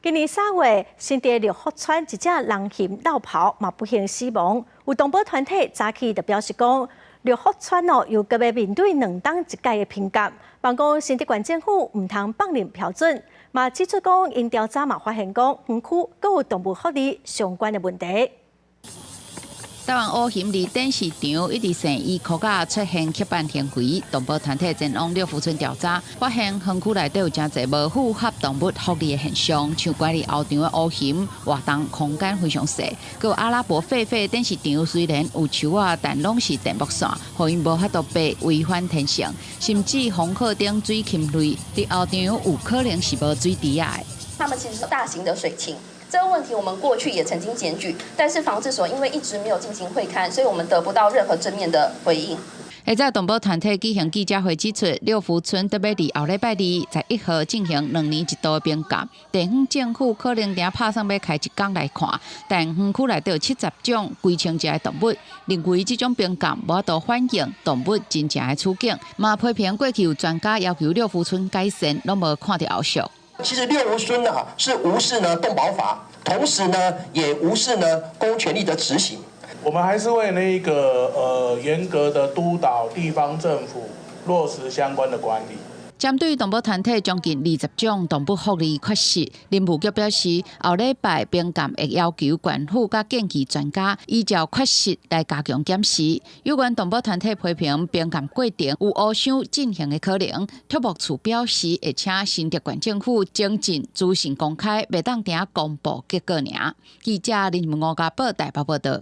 今年3月，新竹六福村一隻人熊落跑嘛不幸死亡。有動保團體早起就表示講，六福村哦又閣欲面對兩冬一屆的評鑑，望講新竹縣政府毋通放任標準，嘛指出講𪜶調查嘛發現講，園區閣有動物福利相關的問題。台灣烏熊佇展示場一直生伊箍仔出現刻板行為，動保團體前往六福村調查，發現園區內底有誠濟無符合動物福利的現象，像關佇後場的烏熊活動空間非常細，閣有阿拉伯狒狒展示場雖然有樹仔，但攏是電木線，予𪜶無法度爬，違反天性，甚至防火頂水禽類佇後場有可能是無水池仔的。他們其實是大型的水禽。這個問題我們過去也曾經檢舉，但是防治所因為一直沒有進行會勘，所以我們得不到任何正面的回應。下晝動保團體舉行記者會指出，六福村準備佇後禮拜二11號進行2年一度的評鑑，地方政府可能定拍算欲開一工來看，但園區內底有70種幾千隻的動物，認為這種評鑑無法度反映動物真正的處境，嘛批評過去有專家要求六福村改善，攏無看著後續。其實六福村啊是無視呢動保法，同時呢也無視呢公權力的執行。我們還是會那個嚴格的督導地方政府落實相關的管理。針對動保團體將近20種動物福利缺失，林務局表示，後禮拜評鑑會要求縣府佮建議專家依照缺失來加強檢視。有關動保團體批評評鑑過程有烏箱進行的可能，畜牧處表示會請新竹縣政府精進資訊公開，袂當定公布結果爾。記者林吳家寶台北報道。